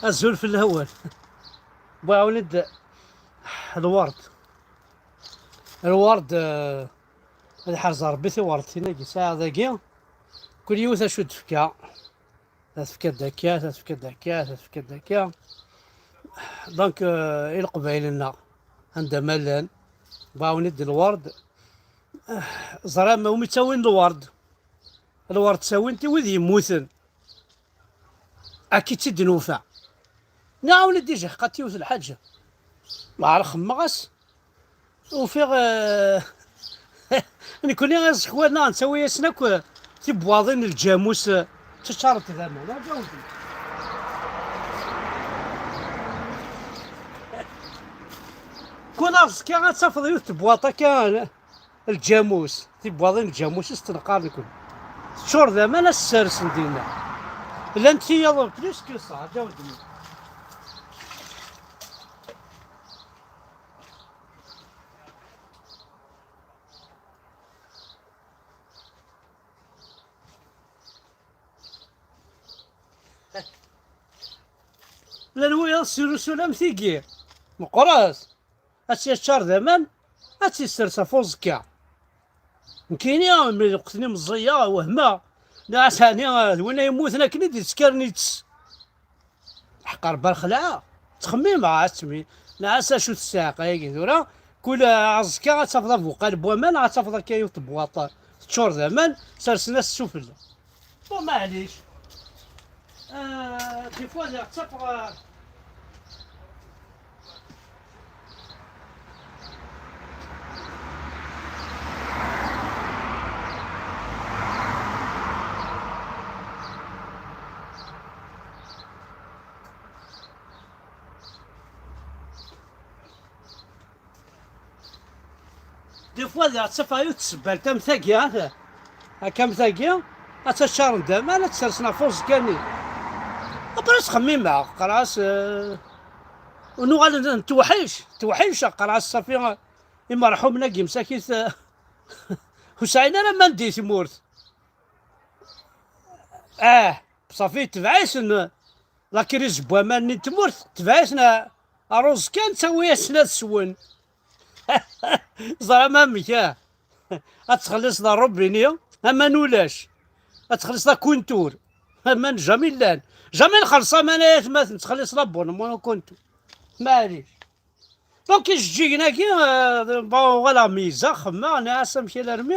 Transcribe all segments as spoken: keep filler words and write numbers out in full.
Azul fell-awen. Wwiɣ-awen-d lwerd. Lwerd, eh, ad ḥerzeɣ Rebbi tiwerḍtin-agi sɛiɣ dagi. Kul yiwet acu d-tefka. Ad tefka-d akka, ad tefka-d akka, ad tefka-d akka. Donc, eh, i Leqbayel-nneɣ, anda ma llan, wwiɣ-awen-d lwerd. Ẓram umi ttawin lwerd. Lwerd ttawin-t i wid yemmuten. Akka i tt-id-nufa. Nniɣ-awen-d ijeḥqat yiwet lḥaǧa. Meɛra xemmeɣ-as, ufiɣ, eh, nekni iẓekwan-nneɣ nettawi-yasen akk, eh, tibwaḍin n lǧamus, eh, ttaččarent d aman. Ad awden. Kul aẓekka ad tafeḍ yiwet tebwaḍt akka, eh, lǧamus, tibwaḍin n lǧamus i s-tenqar nekni. Teččur d aman, ad s-sersen dinna. Llant tiyaḍ plus que ça, ad awden. Llan wiyaḍ srusun am tigi. Meqqret. Ad tt-yeččar d aman, ad tt-yessers ɣef uẓekka. Nekkini, mi lweqt-nni meẓẓiyeɣ, wehmeɣ. Nniɣ-as, ɛni d winna yemmuten akken i d-yettkaren ittess? Ḥeqq Rebbi ar xelɛeɣ. Ttxemmimeɣ, a tmi. Nniɣ-as, acu tesɛiq ayagi tura? Kul aẓekka ad tafeḍ abuqal n waman, ad tafeḍ akka yiwet tebwaḍt teččur d aman, sersen-as ssufella. Bon, maɛlic. Euh, des fois, diɣ ttafeɣ, euh, Des fois, diɣ ttafeɣ yiwet tsebbalt am tagi, ha, akka am tagi, ad tt-ččaren d aman, ad tt-sersen ɣef uẓekka-nni. Après, ttxemmimeɣ, qqareɣ-as, euh, nuɣal n-, nettweḥḥic, nettweḥḥic, qqareɣ-as, ṣafi, imerḥumen-agi msakit, euh, ur sɛin ara aman di tmurt. Ah, ṣafi, tebɛ-iten la crise n waman-nni n tmurt, tebɛ-iten ɣer uẓekka, nettawi-yasen ad swen. Ẓram amek, ah. Ad txelliṣeḍ ɣer robini, aman ulac. Ad txelliṣeḍ akuntur. Aman jamais llan. Jamais nxelleṣ aman ay atmaten, ttxelliṣeḍ abonnement akuntur. Maɛlic. Donc, ijeǧǧigen-agi, euh, bon, uɣaleɣ meyyzeɣ, xemmeɣ, nniɣ-as amek alarmi,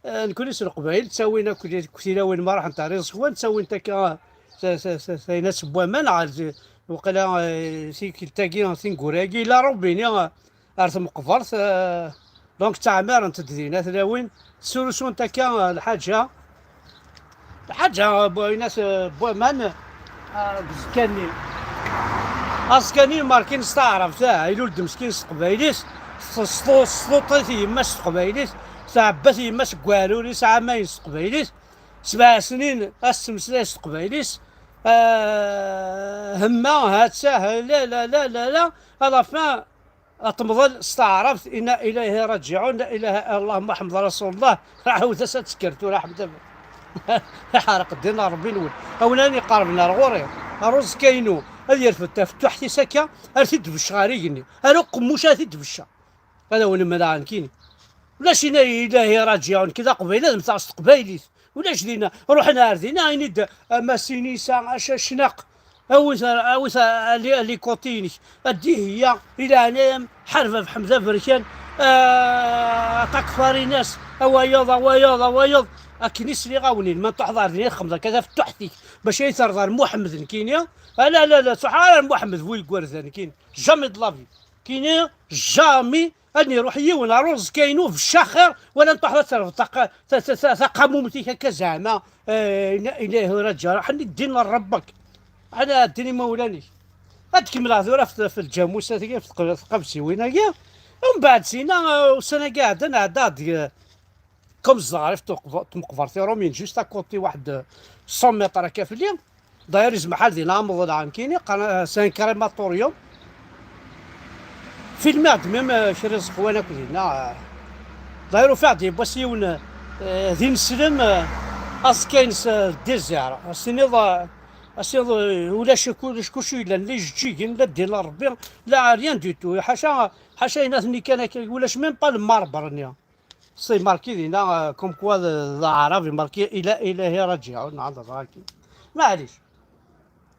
euh, nekkni s Leqbayel, ttawin akk, akk tilawin ma ruḥent ar iẓekwan, ttawint akka, ta-, ta-, ta-, taynat n waman, ɣer zi-, waqila, euh, tikkelt-agi, tineggura-agi, yella robini, euh, ar tmeqbert, euh, donc ttɛemmirent-d dinna tlawin, srusunt akka, euh, lḥaǧa. Lḥaǧa, bu-, in-as, euh, n waman, euh, deg uẓekka-nni. Aẓekka-nni markin s taɛrabt, ah, ilul-d meskin s teqbaylit, s-, s-, tesluṭ-it yemma-s s teqbaylit, tɛebba-t yemma-s deg uɛrur-is ɛamayen s teqbaylit, sebɛa snin ad s-temmeslay s teqbaylit, euh, hemma, ha-tt-ah, la, la, la, la, la, à la fin, Ad temḍel s taɛrabt, inna ilayhi raǧiɛun, la ilaha illa Allah Muḥemmed rasulullah, ɛawed-as ad tekker tura, Ḥmed Amer. Iḥreq ddin n Ṛebbi-nwen. A win ara iqerben ar ɣur-i, ar uẓekka-inu, ad yerfed tafettuḥt-is akka, ar t-id-becceɣ ar igenni, ar uqemmuc ar t-id-becceɣ. Ad awen-mleɣ nekkini. Ulac inna ilayhi raǧiɛun, nekk d aqbayli, ad mmteɣ s teqbaylit. Ulac dinna, ruḥen ar dinna, ini-d, a Masinisa, a Cacnaq, awit, awit a, a, a likuṭi-inek, a Dihya, i leɛnaya-m, ḥareb ɣef Ḥmed Aberkan, a, a Takfarinas, a wayeḍ, a wayeḍ, a wayeḍ. Akken i sliɣ-awen-in, ma n tuḥḍar dinna, txemmeḍ akka tafettuḥt-ik, bac ay terḍ ar Muḥemmed, nekkini, a la, la, la, tuḥ ara ar Muḥemmed, bu igerdan, nekkini, jamais de la vie, nekkini, jamais. Ad n-iruḥ yiwen ɣer uẓekka-inu beccaxir, wala n tuḥḍa terbeṭ taqa-, ta-, ta-, ta-, taqamumit-ik akka zeɛma, eh, ina-, ilahi ur aǧǧa, ḥenni ddin n Ṛebbek. Ala ddin imawlan-ik. Ad kemmleɣ tura f, f lǧamus-agi, f tq-, tqabsiwin-agi. Umbeɛd sina, eh, ussan-agi iɛeddan, ɛeddaɣ-d, eh, Comme ẓẓerf tmeqbert iṛumyen, juste à côté, waḥed cent mètres akka fell-i. D'ailleurs, yezmer ḥal dinna amḍelɛen kini, qqaren, c'est un crématorium. Filmiɣ-d même, euh, kra iẓekwan akk dinna, euh. D'ailleurs, ufiɣ-d yiwwas yiwen, euh, d ineslem, euh, aẓekka-ines, euh, désert. As-tiniḍ, euh, Asiḍ, euh, ulac, ulac kulci yellan, la ijeǧǧigen, la ddin n Ṛebbi, la rien du tout. Ḥaca, ḥaca ayen aten-ikan akka, ulac même pas le marbre-nni. C'est marqué dinna, euh, comme quoi d, d aɛrab, marqué ila, ilahi raǧiɛun, neɣ d raki. Maɛlic.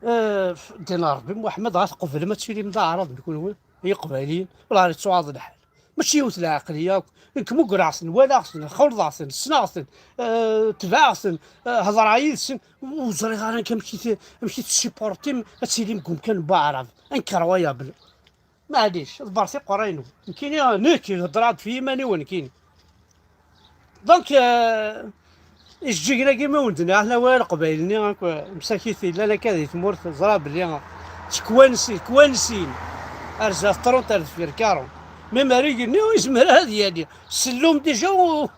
Euh, ddin n Ṛebbi, Muḥemmed, dɣa tqeblem ad tilim d aɛrab, nekkni, i Iqbayliyen, wala yettuɣaḍ lḥal. Mačči yiwet lɛeqliya akk. Nekk mmugreɣ-ten, walaɣ-ten, xelḍeɣ-ten, ssneɣ-ten, eh, tebɛeɣ-ten, eh, hedreɣ yid-sen, ur ẓriɣ ara nekk amek i t-, amek i tessupportim ad tilim deg umkan n waɛrab. Incroyable. Maɛlic, ḍebbret iqerra-inu. Nekkini, nekk, hedreɣ-d f yiman-iw, nekkini. Donc, euh, ijeǧǧigen-agi ma wen-d-nniɣ, aten-a wala Leqbayel-nni akk, msakit yellan akka di tmurt, ẓra belli tekwansi, tekwansin ar zdat trente, ar deffir quarante. Même ar igenni ur yezmir ara ad yali. Sellum déjà u-,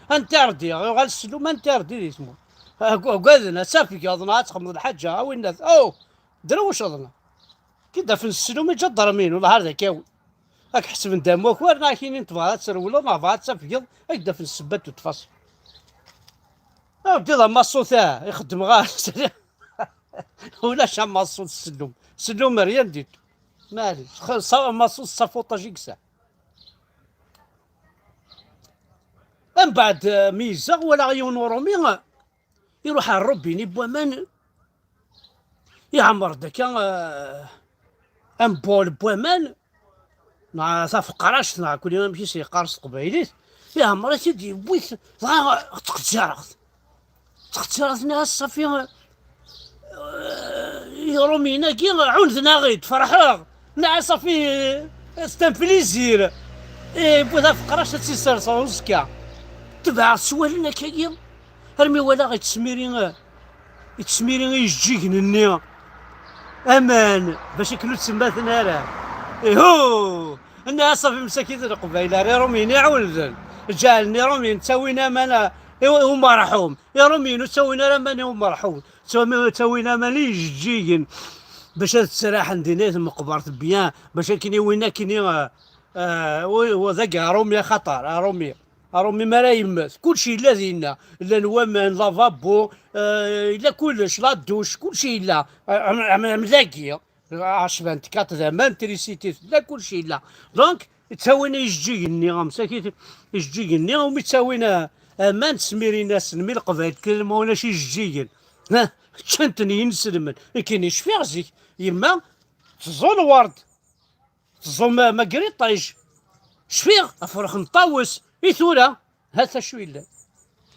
interdit, yuɣal sellum interdit di tmurt. Ag-, ugaden, ad tafgeḍ neɣ ad txedmeḍ lḥaǧa, a winnat, oh, drewceḍ neɣ. Ki d-afen ssellum iǧadarmiyen, wellah ar d ak-awi. Ad k-ḥesben d amakar, neɣ kini tebɣa ad trewleḍ, neɣ tebɣa ad tafgeḍ, ad k-d-afen ssebbat u ṭṭfas. Awdi d amaṣut, ah, ixeddem ɣer ulac amaṣut ssellum. Ssellum rien du tout. Maɛlic, xa-, sa-, amaṣut s safuṭaj i yesɛa. Mbeɛd, eh, mi yezdeɣ, walaɣ yiwen urumi, eh, iruḥ ar rubini n waman, iɛemmer-d akka, eh, un bol n waman, neɣ tafeqract, neɣ kul amek i s-yeqqar s teqbaylit, iɛemmer-it-id, yewwi-t, dɣa ttqeǧǧireɣ-t. Ttqeǧǧireɣ-t, nniɣ-as, ṣafi, eh, iṛumiyen-agi ɛunden-aɣ-id, ferḥeɣ. Nniɣ-as, ṣafi, eh, c'est un plaisir. Eh, yewwi tafeqract ad tt-isers ɣer uẓekka. Tebɛeɣ s wallen akkagi. Armi walaɣ yettesmiri, yettesmiri ijeǧǧigen-nni aman, bac akken ur ttemmaten ara. Ihu! Nniɣ-as, ṣafi, msakit Leqbayel, ar Iṛumiyen iɛunden. Ǧeɛlen Iṛumiyen ttawin aman i, i umerḥum. Iṛumiyen ur ttawin ara aman i umerḥum. Ttawi-, ttawin aman i ijeǧǧigen. Bac ad ttraḥen dinna i tmeqbert bien. Bac akken i win akken i, eh, eh, wa, wa d agerrumi axaṭer, aṛumi. Aṛumi mi ara yemmet, kullec yella dinna. Llan waman, lavabo, eh, yella kullec, la douche, kullec yella. Am, am, am dagi, H vingt-quatre d aman, trisiti tella, kullec yella. Donc, ttawin ijeǧǧigen-nni, msakit ijeǧǧigen-nni, umi ttawin, eh, aman, ttesmirin-asen, mi Leqbayel kan ma ulac ijeǧǧigen. Ha, ččan-ten yinselmen. Nekkini cfiɣ zik, yemma teẓẓu lwerd. Teẓẓum, eh, magriṭij. Cfiɣ, afrux n ṭawes. I tura? Hat acu yellan.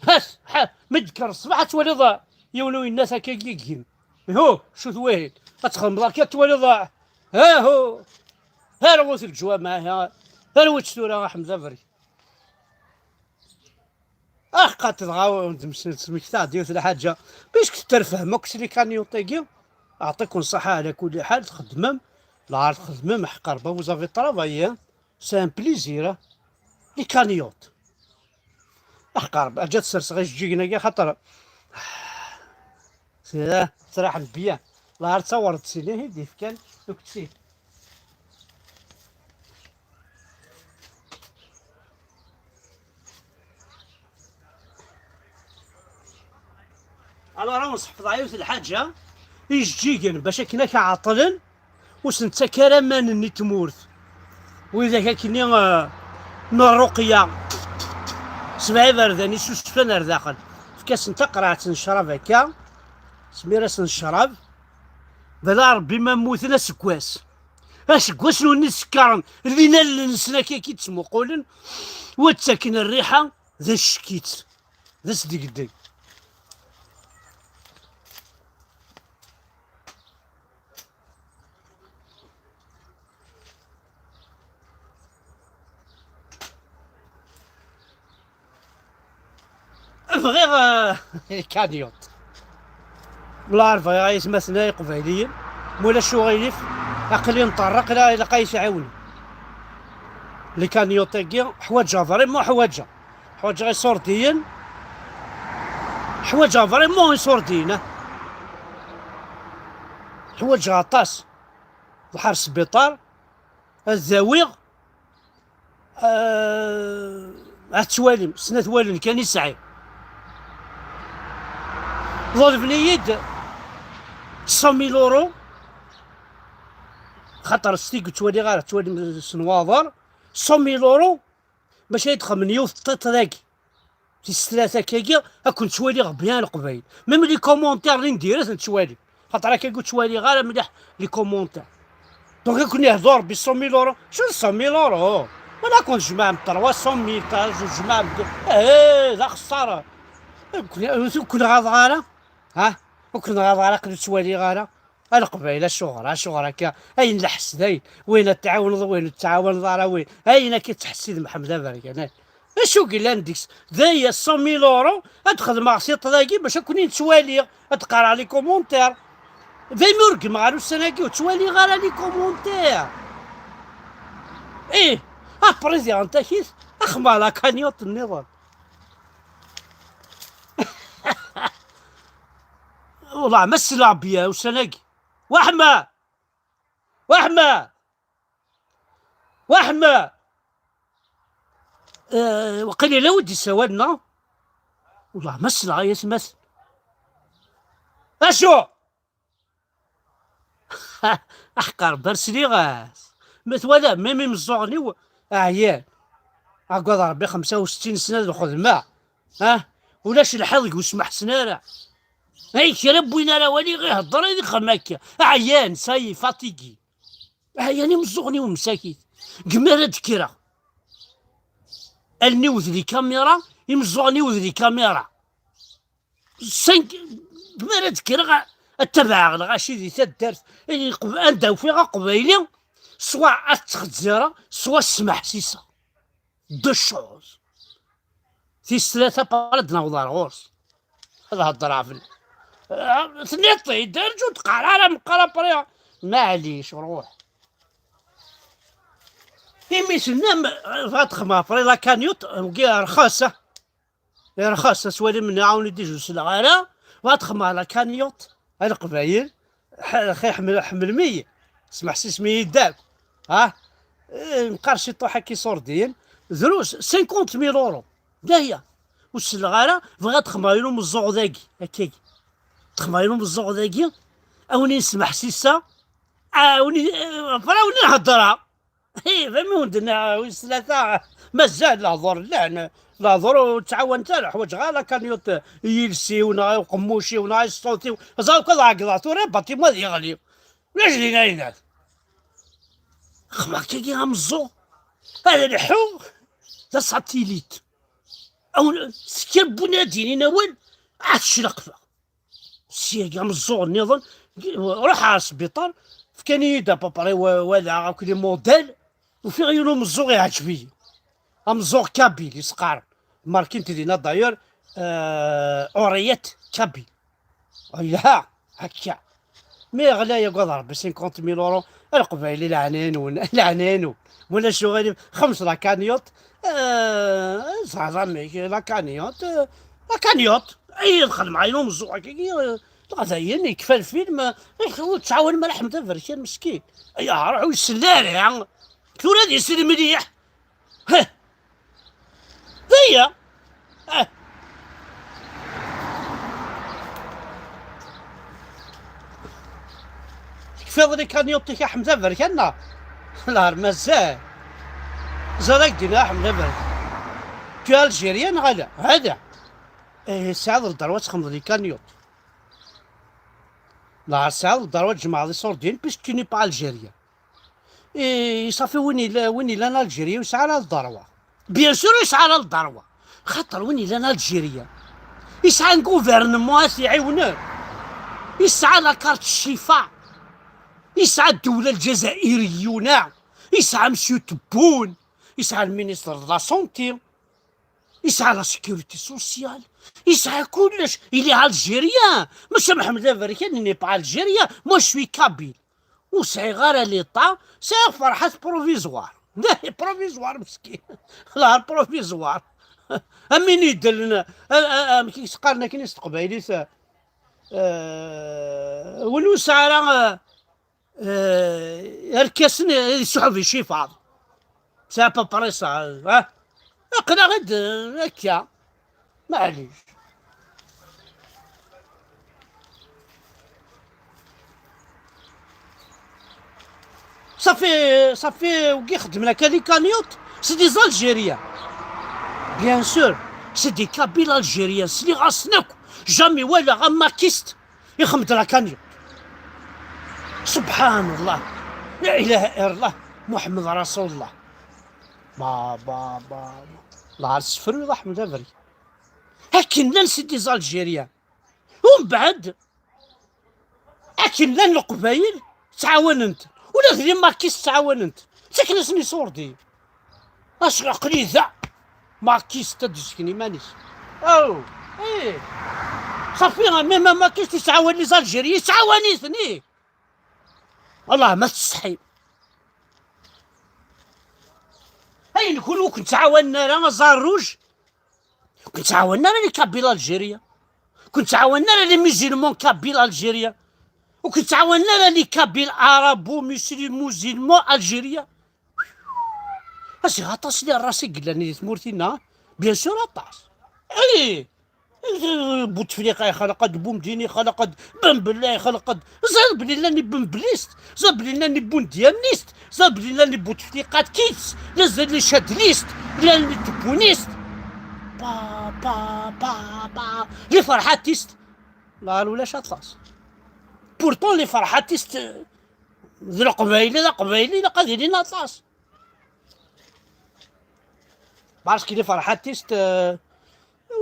Hat, ha, mi d-tekker ṣṣbeḥ ad twaliḍ, eh, yiwen uyennat akka i yeggen. Ihu, cu-t wihin. Ad txedmeḍ akka ad twaliḍ, eh, ihu. Arwet leǧwameɛ, ha. Arwet tura, a Ḥmed Abri. Ax, qat dɣa ur d-msel-, smektaɣ-d yiwet lḥaǧa. Puisque terfem akk s les cagnottes-agi, أعطيكم الصحة على كل حال, txeddmem, lɛar txeddmem, ḥqar ba vous avez travaillé, hein. C'est un plaisir, hein. Les cagnottes. Aḥqar, aǧa ad serseɣ ijeǧǧigen-agi, xaṭer Sira, ttṛaḥen bya. Lɛar d tawerḍ sin, ihi d-ifkan uktil. Alors, ad wen-sḥefḍeɣ yiwet lḥaǧa, ijeǧǧigen, bac akken ad k-ɛeṭṭlen, ur sen-ttak ara aman-nni n tmurt. Widak akkenni, eh, n ṛṛuqya, sebɛa iberdan isusfan ar daxel. Efk-asen taqerɛet n ccrab akka, smir-asen ccrab, bala Ṛebbi ma mmuten aseggas. Aseggas n win isekkaren, lin allen-nsen akka i ttmuqulen, wa ttaken rriḥa, d acek-itt, d asdegdeg. Bɣiɣ, eh, les cagnottes. Wala bɣiɣ ay atmaten ay iqbayliyen, ma ulac uɣilif, aql-i nṭerreq, la ilaq ay tɛiwnem. Les cagnottes-agi ḥwaǧeɣ, vraiment ḥwaǧeɣ. Ḥwaǧeɣ iṣurdiyen. Ḥwaǧeɣ vraiment iṣurdiyen, ah. Ḥwaǧeɣ aṭas. Lḥar sbiṭar, ad dawiɣ, ah, ad twalim, snat wallen kan i sɛiɣ. Ḍelben-iyi-d Cent mille euros, xaṭer s tig ur ttwaliɣ ara, ttwalim s nwaḍer, cent mille euros bac ay d-xemmen yiwet tiṭ dagi. Tis tlata akkagi, ad ken-ttwaliɣ bien Leqbayel. Même les commentaires n diri ad ten-ttwali. Xaṭer akkagi ur ttwaliɣ ara mliḥ les commentaires. Donc ad ken-ihdu Rebbi cent mille euros. Acu d cent mille euros? Wala ad ken-tjemɛem trois cent mille, ta-, tjemɛem de-, eh, d axeṣṣar. Ur ken-, ur ken-ɣaḍeɣ ara. Ha? Ur ken-ɣaḍeɣ ara, aql-i ur ttwaliɣ ara. A Leqbayel, acuɣer, acuɣer akka? Ayen d aḥesday, wayen ad tɛawneḍ, wayen ur tettɛawaneḍ ara, wayen, ayen akka yettḥessid Mḥemmed Aberkan, ay. D acu yellan deg-s? D aya cent mille euros, ad xedmeɣ tiṭ dagi bac ad ken-in-ttwaliɣ, ad d-qqareɣ les commentaires. Daymi ur ggemeɣ ara ussan-agi, ur ttwaliɣ ara les commentaires. Ih, après diɣen takit, axemmeɣ la cagnotte nniḍen. Wellah ma selleɣ bya ussan-agi. Waḥma! Waḥma! Waḥma! Eh, waqil yella wi d-yessawalen, neɣ? Wellah ma selleɣ ay atmaten. Acu? Aḥqer bersliɣ-as. Ma twala, même imeẓẓuɣen-iw ɛyan. Agad Rebbi, xemsa u settin sna d lxedma. Ha? Ulac lḥiḍ deg usmeḥsen ara. Ay kra n win ara waliɣ ihedder ad ixdem akka. Ɛyan, ça y est, fatigué. Ɛyan imeẓẓuɣen-iw msakit. Gmi ara d-kkreɣ. Allen-iw d les caméras, imeẓẓuɣen-iw d les caméras. Cinq, mi ara d-kkreɣ, ad tabaɛeɣ lɣaci di taddart, i qb-, anda ufiɣ aqbayli, soit ad ttxezzireɣ, soit smeḥsiseɣ. Deux choses. Tis tlata, après ad naweḍ ar ɣur-s. Ad heddreɣ fell-, ah, tenniḍ-t-id, arǧu ur d-qqar ara meqqar après. Maɛlic, ruḥ. Imi tennam, bɣa ad xedmeɣ après la cagnotte, wagi rxas, ah. Irxas, aswali menni ɛawni d-ijusleɣ ara, wa txemmeɣ la cagnotte, a Leqbayel, ḥ-, xi ḥmel-, ḥemmlem-iyi, smeḥsisem-iyi-d akk, ha? Eh, nqar ciṭuḥ akka iṣurdiyen, drus, cinquante mille euros, d aya, ur selleɣ ara, bɣiɣ ad xemmeɣ yiwen umeẓẓuɣ dagi, akkagi, xemmeɣ yiwen umeẓẓuɣ dagi, a wen-in-smeḥsiseɣ, a wen-in-, eh, après a wen-in-heddreɣ. Hi, d amun d-nna wis tlata, mazal lehdur llan, lehdur ur ttɛawanent ara, ḥwaǧeɣ ara la cagnotte i yiles-iw, neɣ i uqemmuc-iw, neɣ i ṣṣut-iw, ẓer akk ad ɛeggḍeɣ tura, baṭi-m ad yeɣli, ulac din ayennat. Xemmeɣ kagi ameẓẓuɣ, ad leḥḥuɣ, d asatilit, awen, s kra n win ad d-yinin awal, ad t-claqfeɣ. Syagi ameẓẓuɣ nniḍen, ruḥeɣ ɣer sbiṭar, fkan-iyi-d apapri wa-, walaɣ akk les modèles, ufiɣ yiwen umeẓẓuɣ iɛǧeb-iyi. Ameẓẓuɣ kabyle, i s-qqaren. Markint dinna, d'ailleurs, euh, oreillette kabyle. Yelha, akka. Mi ɣlay agad Rebbi cinquante mille euros, a Leqbayel, i leɛnaya-nwen, i leɛnaya-nwen. Wala acu ɣilif, xems la cagnotte, euh, ẓer amek, la cagnotte, euh, la cagnotte. Ay, xedmeɣ ayen umeẓẓuɣ akkagi, euh, dɣa dayen, yekfa lfilm, euh, ur ttɛawanem ara Ḥmed Aberkan meskin. Ay, ruḥ ur isell ara. Tura ad isell mliḥ. Heh. D aya. Ah. Tekfiḍ les cagnottes-ik a Ḥmed Aberkan, neɣ? Lehar mazal. Ẓer ak-d-iniɣ a Ḥmed Aberkan. Tu es algérien neɣ ala? Ala. Eh, tesɛiḍ lderwa ad txedmeḍ les cagnottes. Lehar tesɛiḍ lderwa ad tjemɛeḍ iṣurdiyen, puisque tu n'es pas algérien. Eh, safi, win yella, win yellan Algérie ur yesɛi ara lderwa. Bien sûr ur yesɛi ara lderwa. Xaṭer win yellan Algérie yesɛa un gouvernement ad t-iɛiwnen. Yesɛa la carte Shifa. Yesɛa ddewla Ljazairiyuna. Yesɛa Monsieur Tebboune. Yesɛa le ministre de la Santé. Yesɛa la sécurité sociale. Yesɛa kullec. Il est algérien. Monsieur Mohamed Aberkan n'est pas algérien. Moi, je suis kabyle. Ur sɛiɣ ara l'État, sɛiɣ Ferḥat provisoire. Dahi provisoire meskin. La provisoire. Am win idellen, a, a, amek i s-qqaren akken s teqbaylit, eh, win ur sɛi ara, eh, eh, arkasen, eh, ad isuḥeb icifaḍ. C'est à peu près ça, ha? Aql-aɣ-d, eh, akka. Maɛlic. Safi, safi, wigi xeddmen akka les cagnottes, c'est des Algériens. Bien sûr, c'est des Kabyles algériens. Sliɣ-asen akk. Jamais walaɣ am makist ixeddem la cagnotte. Subhanallah. La ilaha illallah. Muḥemmed Rasulullah. Ba, ba, ba, ba. Lɛar sefru iḍaḥ d abrid. Akken llan, c'est des Algériens. Umbeɛd, akken llan Leqbayel, ttɛawanen-t. Ula d les makistes ttɛawanen-t. Ttaken-asen iṣurdiyen. Ass aql-i da. Makist ad d-isken iman-is. Aw, ih. Safi, même makist yettɛawan les Algériens, yettɛawan-iten, ih. Allah ma tsetḥim. Ayen kun ur ken-ttɛawanen ara, aẓar rouge. Ur ken-ttɛawanen ara les Kabyles algériens. Ur ken-ttɛawanen ara les musulmans Kabyles algériens. Ur ken-ttɛawanen ara les Kabyles arabo musulmans algériens. Asiɣ aṭas n ras i yellan di tmurt-inna. Bien sûr aṭas. Allez. Butefliqa ixelq-d, Bumdini ixelq-d, Bembella ixelq-d. Ẓer belli llan les Bembellistes, ẓer belli llan les Bundiannistes, ẓer belli llan les Butefliqatistes, llan les Chadlistes, llan les Tebbunistes. Pa, pa, pa, pa. Les Ferḥatistes. La, ulac aṭas. Pourtant, les Ferḥatistes, d Leqbayli, d Aqbayli, ilaq ad ilin aṭas. Parce que les Ferḥatistes, euh,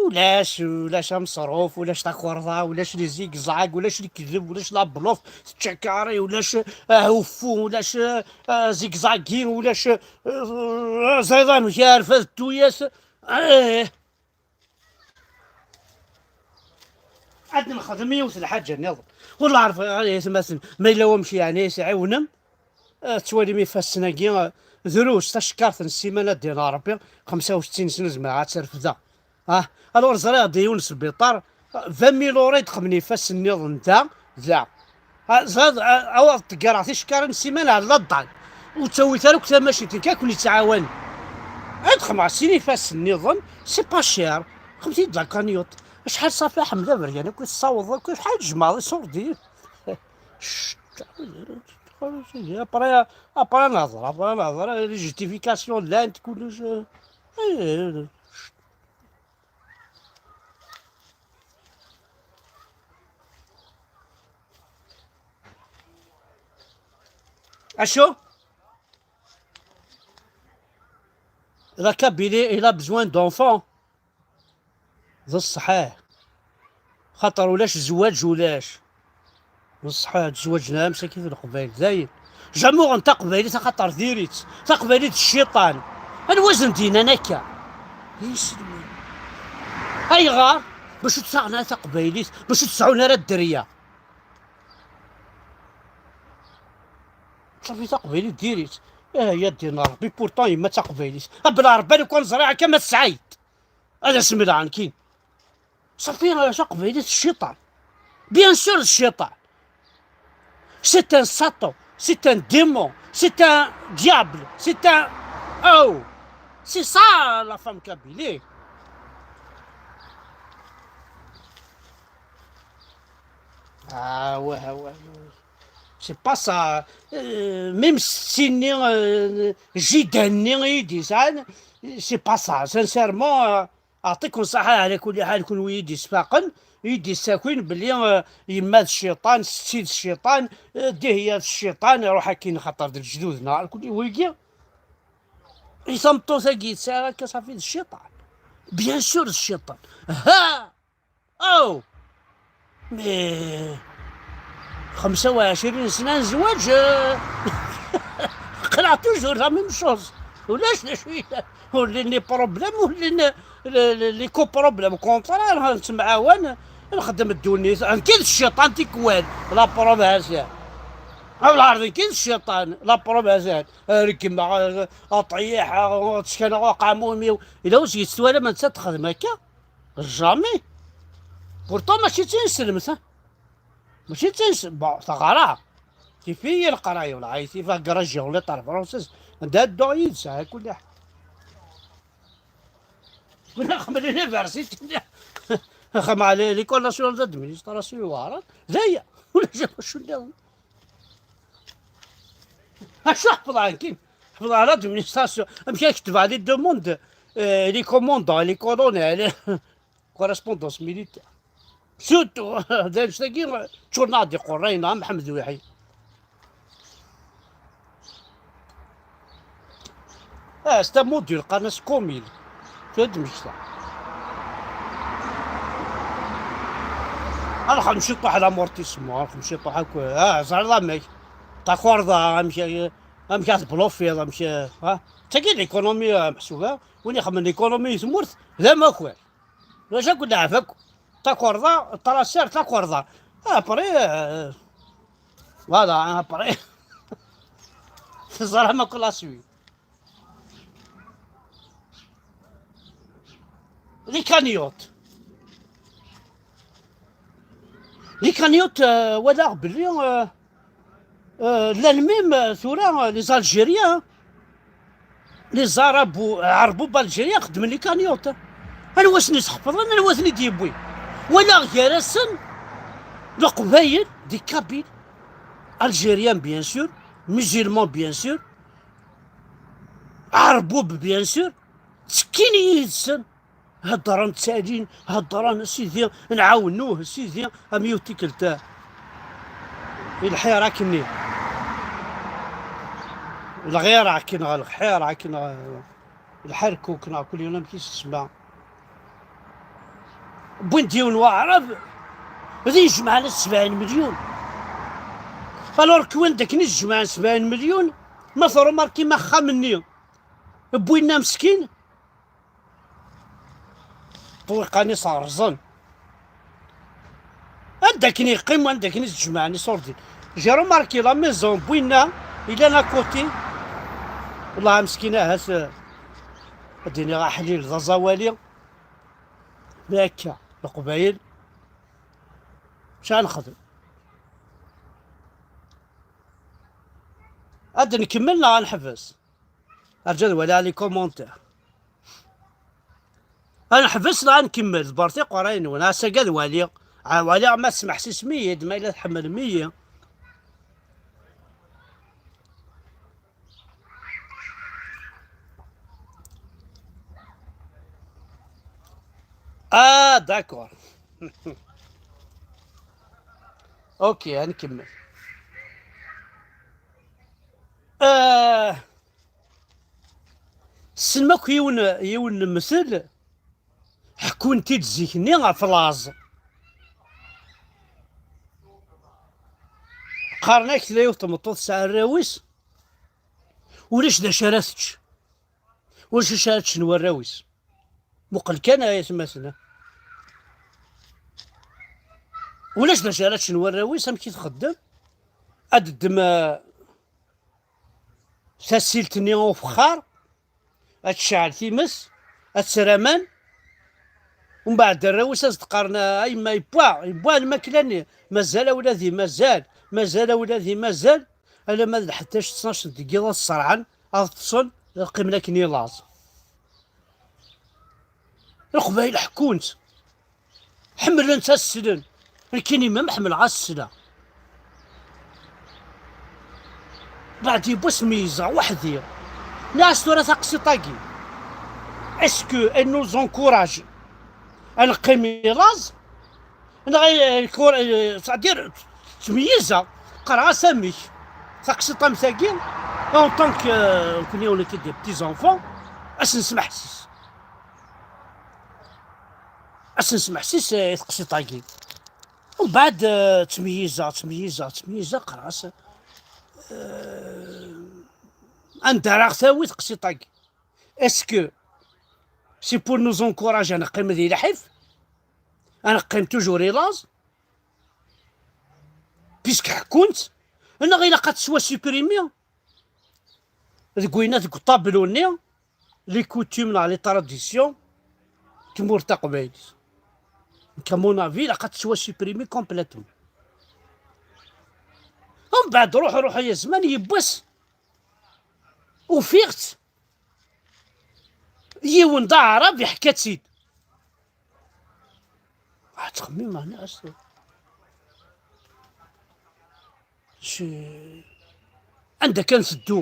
ulac, ulac ameṣruf, ulac takerḍa, ulac les zigzags, ulac lekdeb, ulac la bluffe, tečča carré, ulac, euh, ahuffu, ulac, euh, zigzagi, ulac, euh, ẓiḍ amek arfad tuyas. Eh. Ad nexdem yiwet lḥaǧa nniḍen. Ur la ɛerfeɣ ara, ay atmaten, ma yella wamek yeɛni i s-ɛiwnem, eh, tettwalim ifassen-agi, eh, drus, tacekkart n ssiman ad d-iniɣ Rebbi, xemsa u settin sna zemreɣ ad tt-refdeɣ. Ah, alors ẓriɣ-d yiwen n sbiṭar, eh, vingt mille euros i d-xedmen ifassen nniḍen da, da. Ah, ẓriɣ, ah, awaḍ ṭeggareɣ ticekkarin n ssiman ar laḍal. Ur ttawit ara akk tamacint, nekk ad ken-yettɛawan. Ad xedmeɣ sin ifassen nniḍen, c'est pas cher. Xedmet-iyi-d la cagnotte. Acḥal safi Ḥmed Aberyan akk i tessawḍeḍ akk, acḥal tjemɛeḍ iṣurdiyen. Cct. Après, après ad nehḍer, après ad nehḍer, les justifications llant, kullec. Eh, eh, eh. Acu? La Kabylie, il a besoin d'enfants. D ṣṣeḥ. Xaṭer ulac zzwaǧ, ulac. D ṣṣeḥ, zzwaǧ n amsakit n Leqbayel, dayen. Jamais uɣen taqbaylit, axaṭer diri-tt. Taqbaylit d cciṭan. Anwa i sen-d-yennan akka? Iselman. Ayɣer? Bac ur ttaɣen ara taqbaylit, bac ur sɛun ara dderya. Safi taqbaylit diri-tt. Eh, ya ddin Rebbi, pourtant yemma d taqbaylit. Abla Rebbi, lukan ẓriɣ akka ma tesɛid. Ad as-mleɣ nekkin. Safi, taqbaylit d cciṭan. Bien sûr, d cciṭan. C'est un sato, c'est un démon, c'est un diable, c'est un... Oh, c'est ça la femme kabyle. Ah ouais, ouais, ouais. C'est pas ça. Euh, même si euh, Jida-nni i yi-d-yesɛan, c'est pas ça. Sincèrement, euh, Aɛṭikum ṣṣaḥa, ɛla kulli ḥal, kunwi i d-isfaqen, i d-issakin belli, eh, yemma d cciṭan, setti d cciṭan, eh, Dihya d cciṭan, iruḥ akkin xaṭer d lejdud-nneɣ, ɛla kulli wigi. I tameṭṭut-agi tesɛa akka, safi d cciṭan. Bien sûr d cciṭan. Ha! Oh! Mais خمسة وعشرين سنة نزواج، euh, aql-aɣ toujours la même chose. Ulac d acu yellan. Ur llin les problèmes, ur llin les, les, les co-problèmes. Au contraire, nettemɛawan, nxeddem ddunit. Nekki d cciṭan tikwal, la preuve ha-tt-an. Awla ɛerḍ, nekki d cciṭan, la preuve ha-tt-an. Reggmeɣ, eh, aṭyiḥ, eh, tteknaɣ aqamum-iw. Yella ur s-yettwalam netta texdem akka? Jamais. Pourtant mačči d tineslemt, ha? Mačči d tineslemt. Bon, teɣra. Tif-iyi leqraya, wala tif agraji, wala ṭar français. Anda dduɣ yid-s, ha, kulli ḥal. Wala xdem l'université. Xdem l'école nationale d'administration iweɛren. D aya. Ulac acu nniḍen. Acu ḥefḍeɣ nekkin? Ḥefḍeɣ l'administration. Amek ara ketbeɣ les demandes, euh, les commandants, les colonels, correspondance militaire. Surtout, d annect-agi, ččuren-aɣ-d iqerrayen, a Mḥemmed Uḥi. Ah, c'est un module, qqaren-as Comil. Tura d-mmekta. Ad nxemmem ciṭuḥ l'amortissement, ad nxemmem ciṭuḥ akk, ah, ẓriḍ amek. Takurḍa, amek, amek ad tblufiḍ, amek, ah. Tagi d l'économie, ah, meḥsub, ah. Win ixemmen l'économie i tmurt, d amakar. Ulac akk ddɛaf akk. Takurḍa, ṭraser, takurḍa. Après, euh, voilà, après. Teẓram akk la suite. Les cagnottes. Les cagnottes, euh, walaɣ belli, euh, euh, llan même, euh, tura, euh, les Algériens, hein. Les Arabes, Ɛerbub Algériens xeddmen les cagnottes, hein. Anwa asen-isḥefḍen, anwa asen-id-yewwi? Walaɣ gar-asen Leqbayel, des Kabyles, Algériens bien sûr, musulmans bien sûr, Ɛerbub bien sûr, ttekkin yid-sen. Heddren, ttalin, heddren, a Sidi, nɛawen-uh, a Sidi, am yiwet tikkelt, eh, i lḥir akkenni. Lɣir akken, ɣer lḥir akken, ɣer lḥerkuk, neɣ kul yiwen amek i s-tsemma. Wwin-d yiwen waɛrab, d yejemɛen sebɛin milyun. Alors que win d akken i s-jemɛen sebɛin milyun, ma trumarkim axxam-nni, wwin-na meskin, ṭṭwiqan-is rẓen. Anda akken yeqqim, anda akken i s-jemɛen iṣurdiyen. J'ai remarqué la maison n winna ilan à côté. Wellah meskin ahat, eh, ad d-iniɣ aḥlil d aẓawali. Mi akka, Leqbayel, acu ara nexdem? Ad nkemmel neɣ ad neḥbes? Rǧu ad waliɣ les commentaires. Ad neḥbes neɣ ad nkemmel? Ḍebbret iqerray-nwen. Ass-agi ad waliɣ. Ad waliɣ ma tesmeḥsisem-iyi-d, ma yella tḥemmlem-iyi. Ah, d'accord. Ok, ad nkemmel. Ah, tessnem akk yiwen, yiwen n lemtel, ḥekkun-t-id zik-nni ɣef laẓ. Qqaren-ak tella yiwet tmeṭṭut tesɛa arraw-is, ulac d acu ara tečč. Ulac acu ara ččen warraw-is. Muqel kan ay atmaten. Ulac d acu ara ččen warraw-is, amek i txeddem? Ad d-ddem, eh, tasilt-nni ufexxar, ad tecɛel times, ad terr aman, umbeɛd arraw-is ad s-d-qqaren, "A yemma, yewwa, yewwa lmakla-nni, mazal a wladi, mazal, mazal a wladi, mazal." Alamma d lḥettac, ttnac deg yiḍ ad ṣerɛen, ad ṭṭsen, ad qqimen akken i laẓ. Leqbayel ḥekkun-tt, ḥemmlen-tt ad slen. Nekkini même ḥemmleɣ ad sleɣ. Beɛd yiwwas meyyzeɣ weḥd-i. Nniɣ-as tura taqsiṭ-agi, est-ce que elle nous encourage ad neqqim i laẓ? Neɣ, eh, kur-, eh, c'est-à-dire, ttmeyyizeɣ, qqareɣ-as amek. Taqsiṭ am tagi, en tant que, euh, nekkni, on était des petits enfants, ad s-nesmeḥsis. Ad s-nesmeḥsis, eh, i teqsiṭ-agi. Umbeɛd, eh, ttmeyyizeɣ, ttmeyyizeɣ, ttmeyyizeɣ, qqareɣ-as, eh, anda ara ɣ-tawi teqsiṭ-agi? Est-ce que c'est pour nous encourager ad neqqim di lḥif? Ad neqqim toujours i laẓ? Puisque ḥekkun-tt, neɣ ilaq ad tettwasuprimi deg winna, deg uṭablu-nni, les coutumes neɣ les traditions n tmurt taqbaylit. Donc, à mon avis, ilaq ad tettwasuprimi complètement. Umbeɛd, ruḥ, ruḥ, ay azman, yiwwas ufiɣ-tt. Yiwen d aɛrab iḥka-tt-id. Ah, ttxemmimeɣ, nniɣ-as, "Je-, anda kan teddu.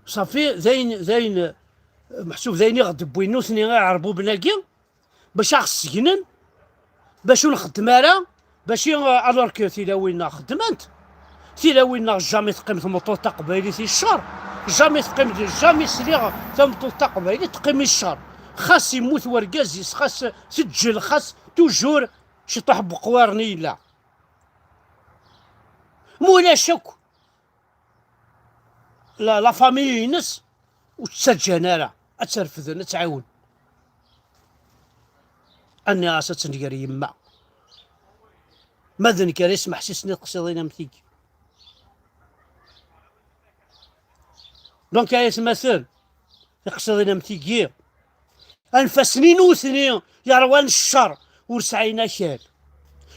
Safi, d ayen, d ayen, meḥsub d ayen i ɣ-d-wwin nutni iɛerbuben-agi, bac a ɣ-ssegnen, bac ur nxeddem ara, bac i, alors que tilawin-nneɣ xeddment. Tilawin-nneɣ jamais teqqim tmeṭṭut taqbaylit i ccer, jamais teqqim, jamais sliɣ tameṭṭut taqbaylit teqqim i ccer. Xas immut wergaz-is, xas teǧǧel, xas toujours ciṭuḥ n weqwiren i yella. Ma ulac akk, la, la famille-ines ur tt-ttaǧǧan ara ad tt-refden, ad tt-ɛiwen. Nniɣ-as ad tenger yemma. Ma d nekk ara yesmeḥsisen i teqsiḍin am tigi. Donc, ay atmaten, tiqsiḍin am tigi, anfasen i nutni yerwan ccer ur sɛin akal,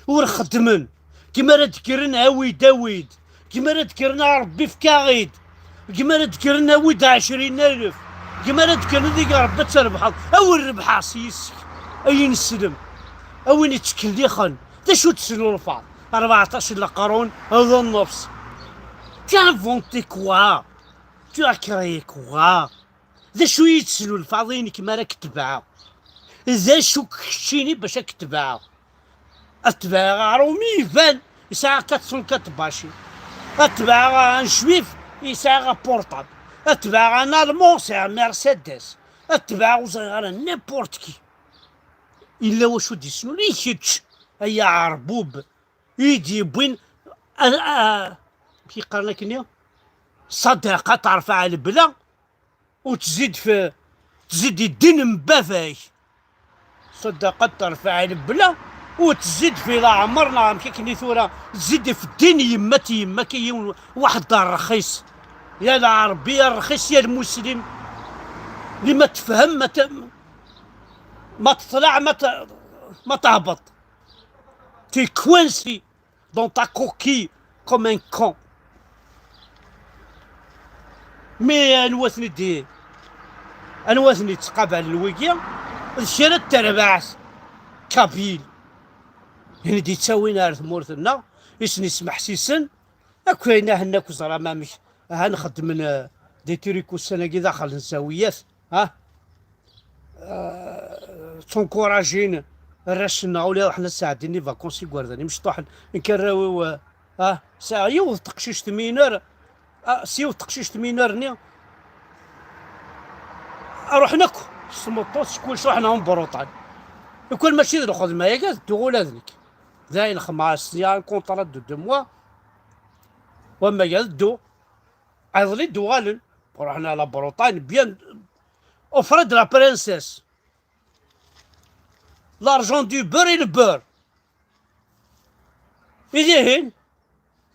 ur xeddmen. Gma ara d-kkren awi-d, awi-d. Gma ara d-kkren a Ṛebbi efk-aɣ-id. Gma ara d-kkren awi-d ɛecrin alef. Gma ara d-kkren deg Ṛebbi ad trebḥeḍ. Awi rebḥeɣ s yis-k ay ineslem, a win yettkellixen. D acu d-tesnulfaḍ? Rbeɛṭac n leqrun d nnefs. Tu as inventé quoi? Tu as créé quoi? D acu i yi-d-tesnulfaḍ i nekk mi ara k-tebɛeɣ? D acu keččini bac ad k-tebɛeɣ? Ad tebɛeɣ aɣrum iban yesɛa quatre cent quatre bacin. Ad tebɛeɣ un juif yesɛa apurṭab. Ad tebɛeɣ un allemand sɛiɣ Mercedes. Ad tebɛeɣ ur ẓriɣ ara n'importe qui. Yella wacu d-yesnul i kečč, ay aɛerbub, i d-yewwin a, a, amek i qqaren akkenni? Ṣṣadaqa terfeɛ lebla, u tezid f, tezid i ddin n baba-k. Ṣadaqa terfeɛ lebla, u tezid fi leɛmer, neɣ amek akken i tura, tezid f ddin yemma-t, yemma-k, yiwen waḥed rxis. Ya lɛerbi, ya rxis, ya lmuslim. Li ma tefhem, ma t-, ma teṭleɛ, ma t-, ma tehbeṭ. T'es coincé dans ta coquille comme un con. Mais anwa ten-id-, anwa ten-ittqabalen wigi? D kra n terbaɛt kabyle i d-ittawin ar tmurt-nneɣ, i sen-ismeḥsisen akk ayen ahen akk ẓram amek ahan xeddmen, eh, des trucs ussan-agi daxel n zzawiyat. Ha? Eh, ttunkurajin arrac-nneɣ ula iruḥen ad sɛeddin les vacances igerdan imecṭuḥen. Nekk arraw-iw, eh, ah, sɛiɣ yiwet teqcict mineure, ah, s yiwet teqcict mineure-nni, ruḥen akk s tmeṭṭut, s kullec, ruḥen en Bretagne. Lukan mačči d lxedma-agi, ad dduɣ ula d nekk. Dayen xemɛas sya, un contrat de deux mois. Wamma ad dduɣ, iḍelli d-uɣalen. Ruḥen à la Bretagne, bien, offre de la princesse. L'argent du beurre et le beurre. Idihin,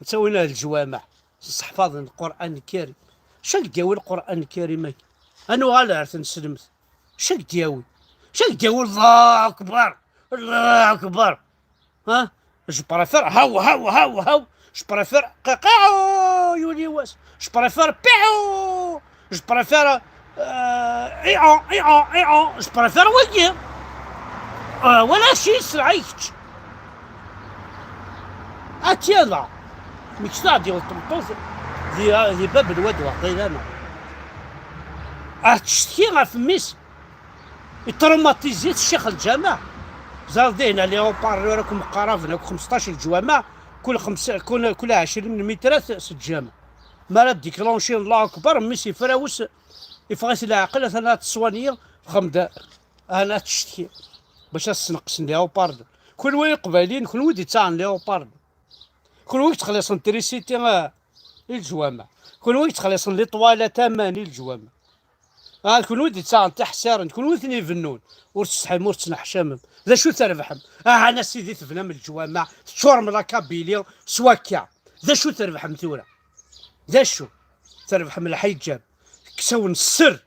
ttawin ar leǧwameɛ, sseḥfaḍen Lqur'an Lkarim. Acu ak d-yawi Lqur'an Lkarim-agi? Ad nuɣal ar tneslemt. Acu ak d-yawi? Acu ak d-yawi? Allahu Akbar! Allahu Akbar! Hein? Je préfère haw, haw, haw, haw. Je préfère qiqiɛu, yuli wass. Je préfère piɛu. Je préfère, euh, iɛu, iɛu, iɛu. Je préfère wagi. Euh, wala acu yesɛa kečč. Ati ala. Mi ksaɛd yiwet tmeṭṭut di, di bab n wad waqila. Ad tecteki ɣef mmi-s. Itraumatizit ccix lǧameɛ. Ẓer dihin les haut-parleurs akk mqaraben akk xmesṭac lǧwameɛ, kul xems-, kul, kul ɛecrin n lmitrat s lǧameɛ. Mi ara déclencher Allahu Akbar, mmi-s ifrawes, iffeɣ-it leɛqel, atan ad t-soigner, txemd, ana ad tecteki. Bac ad sneqsen les haut-parleurs. Kunwi iqbayliyen, kunwi d-ittaɛen les haut-parleurs. Kunwi yettxelliṣen trisiti, ah, i leǧwameɛ. Kunwi yettxelliṣen les toilettes aman i leǧwameɛ. Ah, d kunwi d-ittaɣen tiḥsiren, d kunwi ten-ibennun. Ur tsetḥim, ur tettneḥcamem. D acu trebḥem? Aha, a sidi, tebnam leǧwameɛ, teččurem la Kabylie s wakka. D acu trebḥem tura? D acu? Trebḥem lḥiǧab. Tekkes-awen sser.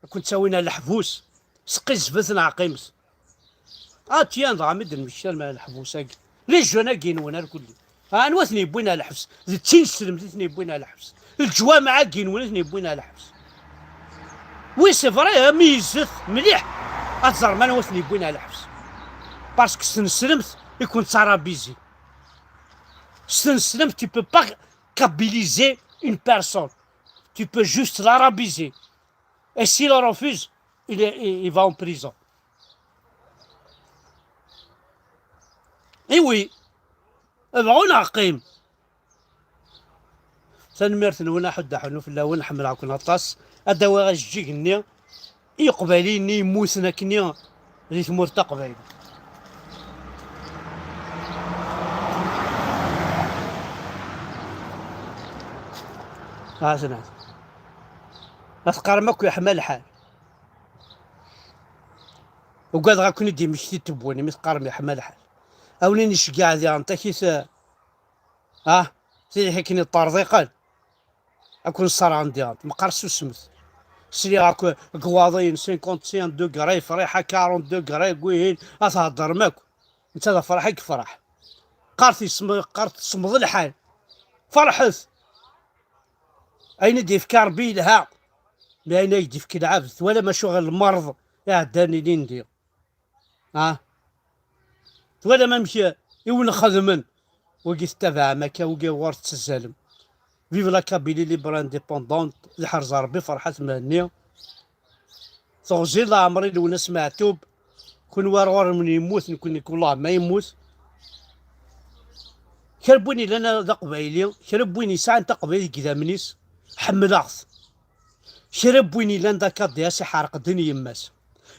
Ad ken-ttawin ar leḥbus. Sqizzbet neɣ qqimet. Ah, tiens, dɣa mi d-nmektal ma leḥbus-agi. Les jeunes-agi-nwen ar kulli. Ah, anwa ten-yewwin ar lḥebs? D tineslemt i ten-yewwin ar lḥebs. Leǧwameɛ-agi-nwen i ten-yewwin ar lḥebs. Oui, c'est vrai, meyyzet mliḥ. Ad teẓrem anwa ten-yewwin ar lḥebs. Parce que s tneslemt i ken-ttarabizin. S tneslemt, tu peux pas kabiliser une personne. Tu peux juste l'arabiser. Et s'il refuse, il, est- il, il va en prison. Et oui. Bɣu neɣ qqim. Tanemmirt-nwen, aḥuddu aḥunnu fell-awen, ḥemmleɣ-ken aṭas. Ad d-awiɣ ajeǧǧig-nni i Iqbayliyen-nni yemmuten akkenni di tmurt taqbaylit. Aten-at. Ad teqqarem akk yeḥma lḥal. Ugadeɣ ad ken-id-imekti tewwin imi teqqarem yeḥma lḥal. Awnin iceggeɛ diɣen takit, ah, tid akken iṭṭerḍiqen. Ad ken-ṣṣerɛen diɣen, meqqar susmet. Sliɣ akk deg waḍiyen cinquante-cinq degrés, friḥa quarante degrés, deg wihin, ad theddrem akk. Netta d afraḥ i yefraḥ. Qqart yesm-, qqart tsemmeḍ lḥal. Ferḥet! Ayen i d-yefka Rebbi yelha, mais ayen ay d-yefka lɛebd, twalam acuɣer lmerḍ iɛeddan ilindi. Ah. Twalam amek i wen-xedmen wigi tettabaɛem akka, wigi ɣur tettazzalem. Vive la Kabylie libre indépendante, d ḥerz Rebbi Ferḥat Mhenni. Teɣzi leɛmer i Lwennas Meɛtub, kunwi ar ɣur-wen yemmut, nekkni kullah ma yemmut. Kra n win yellan d aqbayli, kra n win yesɛan taqbaylit deg idammen-is, ḥemmleɣ-t. Kra n win yellan d akadias iḥerq ddin yemma-s.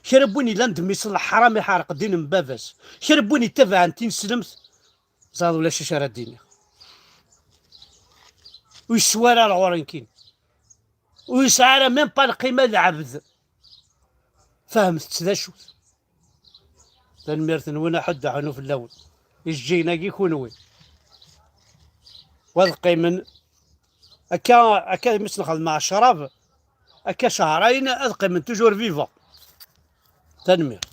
Kra n win yellan d mmi-s n leḥram iḥerq ddin n baba-s. Kra n win yettabaɛen tineslemt, ẓer ulac acu ara d-iniɣ. Ur yeswi ara ɣur-nekkini. Ur yesɛi ara même pas lqima d lɛebd. Fehmet-tt d acu-t. Tanemmirt-nwen, aḥuddu aḥunnu fell-awen. Ijeǧǧigen-agi kunwi. Wa ad qqimen akka, akka mi s-nxedmeɣ ccrab, akka cehrayen ad qqimen toujours vivants. Tanemmirt.